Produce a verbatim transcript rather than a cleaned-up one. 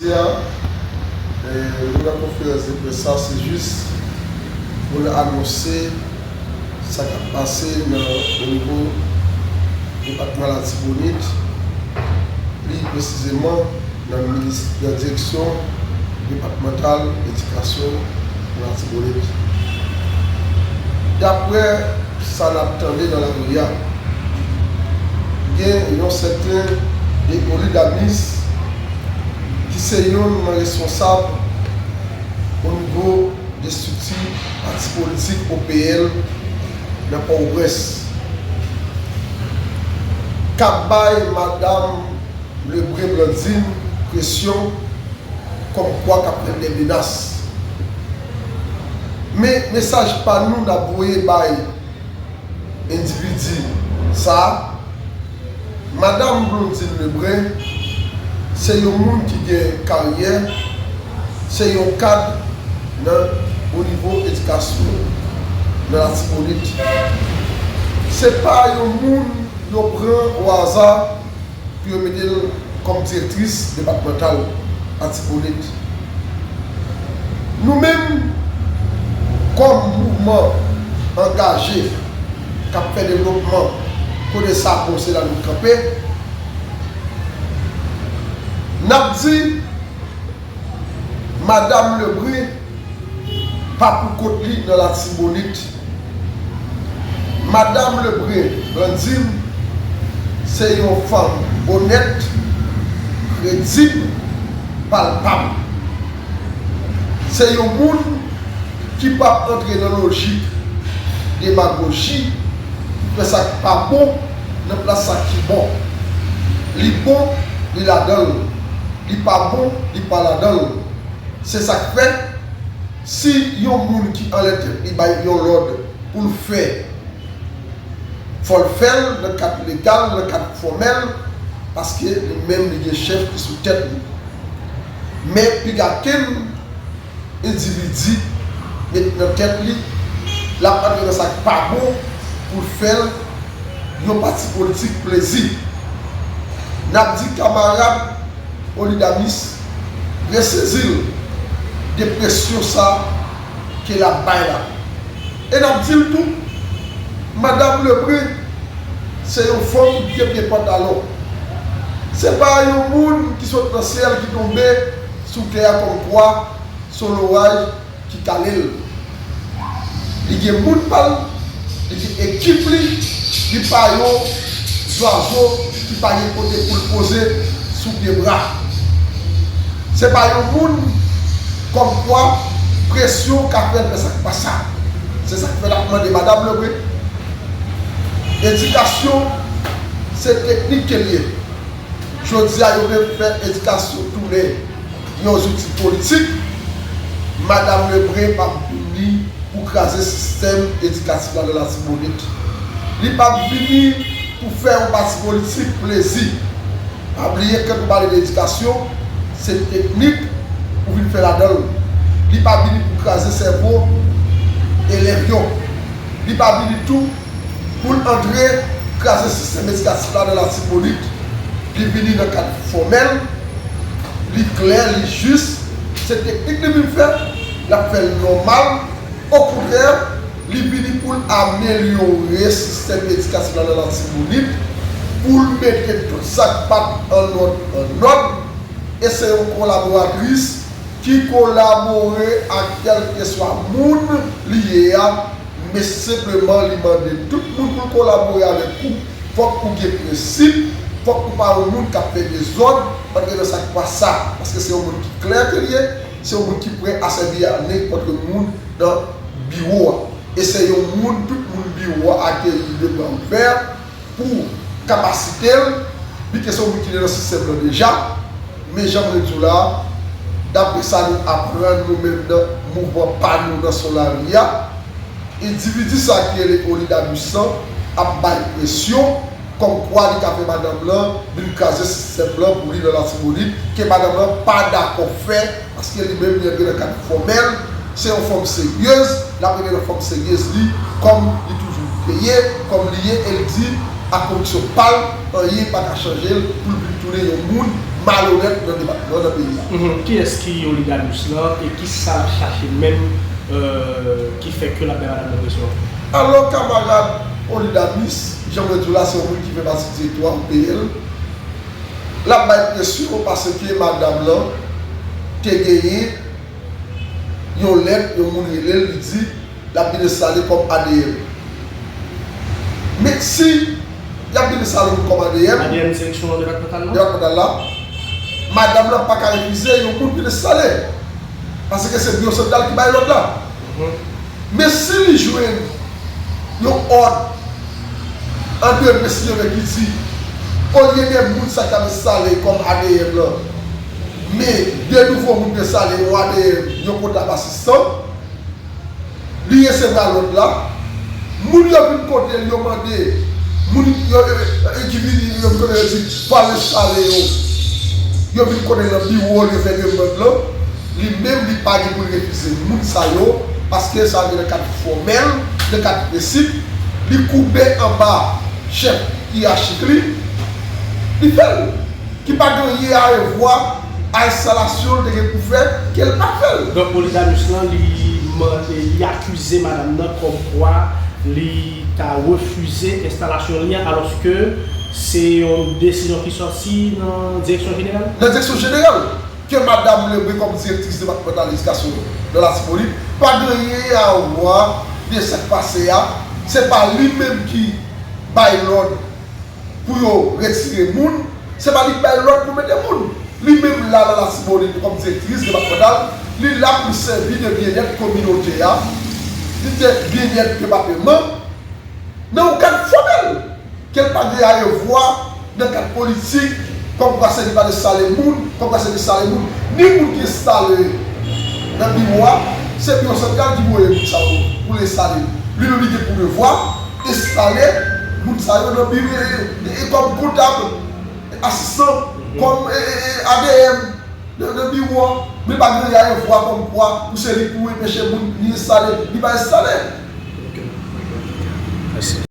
Jodi a, eh, nou nan konferans de près sa, se jis pou n anonse sa k ap pase nan, o nivo depatman Latibonit, pli presizeman nan minis-, nan direksyon depatmantal edikasyon nan Latibonit. Daprè sa n ap tande nan lari a, gen yon sèten Eoli Damis ki se yonn nan responsab o nivo de estrikti pati politik O P L nan Pòtoprens, k ap bay Madam Lebrun Blandine presyon kòmkwa k ap fè de menas. Men mesaj pa nou n ap voye bay endividi sa a, Madam Blondine Lebrun se yon moun ki gen karyè, se yon kad nan o nivo edikasyon nan Latibonit. Se pa yon moun yo pran o aza pou yo mete l kòm direktris depatmantal Latibonit. Nou menm, kòm mouvman angaje k ap fè devlopman, kote sa bon, se la nou kanpe, n ap di Madam Lebrun pa pou kont li nan Latibonit. Madam Lebrun Blandine se yon fanm onèt, kredib, palpab. Se yon moun ki p ap antre nan lojik demagoji pou fè sa k pa bon nan plas sa ki bon. Li bon, li ladan l. Li pa bon, li pa ladan l. Se sa k fè, si yon moun ki anlè tèt li bay yon lòd pou l fè, fò l fè l nan kad legal, nan kad fòmèl, paske li menm li gen chèf ki sou tèt li. Men piga kenn endividi met nan tèt li, l ap antre nan sa k pa bon pou l fè l yon pati politik plezi. N ap di kamarad Eoli Damis resezi l de presyon sa ke l ap bay la. E n ap di l tou, Madam Lebrun se yon fanm ki gen pye pantalon. Se pa yon moun ki sot nan syèl ki tonbe sou tè a kòmkwa se yon loraj ki kale l. Li gen moun pa l, li gen ekip li, li pa yon zwazo ki pa gen kote pou l poze sou pye bra. Se pa yon moun kòmkwa presyon ka fè l fè sa k pa sa. Se sa k fè l ap mande Madam Lebrun. Edikasyon se teknik ke l ye. Jodi a, yo vle fè edikasyon tounen yon zouti politik. Madam Lebrun p ap vini pou kraze sistèm edikatif la nan Latibonit. Li p ap vini pou fè yon pati politik plezi. Pa bliye, kan nou pale de edikasyon, se teknik ou vin fè ladan l. Li pa vini pou kraze sèvo elèv yo. Li pa vini tou pou l antre kraze sistèm edikatif la nan Latibonit. Li vini nan kad fòmèl, li klè, li jis. Se teknik li vin fè, l ap fè l nòmal. Okontrè, li vini pou l amelyore sistèm edikatif la nan Latibonit, pou l mete tout sa k pa t annòd annòd, e se yon kolaboratris ki kolabore ak kèlkeswa moun li ye a, men senpleman li mande tout moun pou l kolabore avèk ou. Fòk ou gen prensip, fòk ou pa yon moun k ap fè dezòd, antre nan sa k pa sa, paske se yon moun ki klè ke l ye, se yon moun ki prè a sèvi a nenpòt moun nan biwo a. E se yon moun tout moun biwo a akeyi de bra ouvè pou kapasite l, byen ke se yon moun ki te nan sistèm nan deja, men jan mwen di w la, daprè sa nou aprann nou menm nan mouvman pa nou nan son lari a, endividi sa ki rele Eoli Damis lan ap bay presyon kòmkwa li ka fè madanm lan vin kraze sistèm lan pou li nan Latibonit, ke madanm lan pa dakò fè, paske li menm li antre nan kad fòmèl, se yon fanm seryez, l ap rete nan fanm seryez li, kòm li toujou te ye, kòm li ye, e l di ak konviksyon pa l, anyen pa ka chanje l pou l vin tounen yon moun malonèt nan depatman, nan peyi a. Mhm. Kiyès ki Olidanus lan e ki sa l ap chache menm, euh, ki fè ke l ap bay madanm nan presyon? Alò, kamarad Olidanus, jan mwen di w la, se yon moun ki fè pati direktwa O P L. L ap bay presyon paske madanm lan te genyen yon lèt, yon moun rele l, li di l ap vin enstale kòm A D M. Men si y ap vin enstale moun kòm A D M, A D M direksyon depatmantal la? Depatmantal la, madanm lan pa ka refize yon moun vin enstale. Paske se biwo santral ki bay lòd la. Mhm. Men si li jwenn yon òd André Prince Levé ki di, olye de moun sa k ap enstale kòm A D M lan, men de nouvo moun ki enstale yon A D M, yon kontab asistan, li resevwa lòd la, moun yo vin kote l, yo mande, moun yo, yo, yo, yo ki vini, yo vin kote l, yo di, fò al enstale yo. Yo vin kote l nan biwo l, yo fè demann lan. Li menm, li pa gen pou l refize moun sa yo, paske sa vin nan kad fòmèl, nan kad prensip, li koube anba chèf iyachik li, li fè l. Ki pa gen anyen a wè a enstalasyon l te gen pou fè, ke l pa fè l. Donk, Olidanus lan, li mande, li akize madanm nan kòmkwa li ta refize enstalasyon li an, alòske se yon desizyon ki sòti nan direksyon jeneral? Nan direksyon jeneral, ke madanm Lebrun kòm direktris depatmantal edikasyon nan Latibonit, pa gen anyen a wè de sa k pase a. Se pa li menm ki bay lòd pou yo retire moun, se pa li k bay lòd pou mete moun. Li menm la nan Latibonit kòm direktris depatmantal, li la pou sèvi de byennèt kominote a, li de byennèt depatman, nan yon kad fòmèl, ke l pa gen a wè nan kad politik, kòmkwa se li pa enstale moun, kòmkwa se li enstale moun, ni moun ki enstale nan biwo a, se biwo santral ki voye moun sa yo pou l enstale. Li menm li gen pou devwa enstale moun sa yo nan biwo, e, e, e kòm kontab, asistan, kòm, e, e, e, A D M nan, nan biwo a. Men pa gen anyen a wè kòmkwa pou se li pou enpeche moun ni enstale, ni pa enstale. Ok, ok. Mèsi.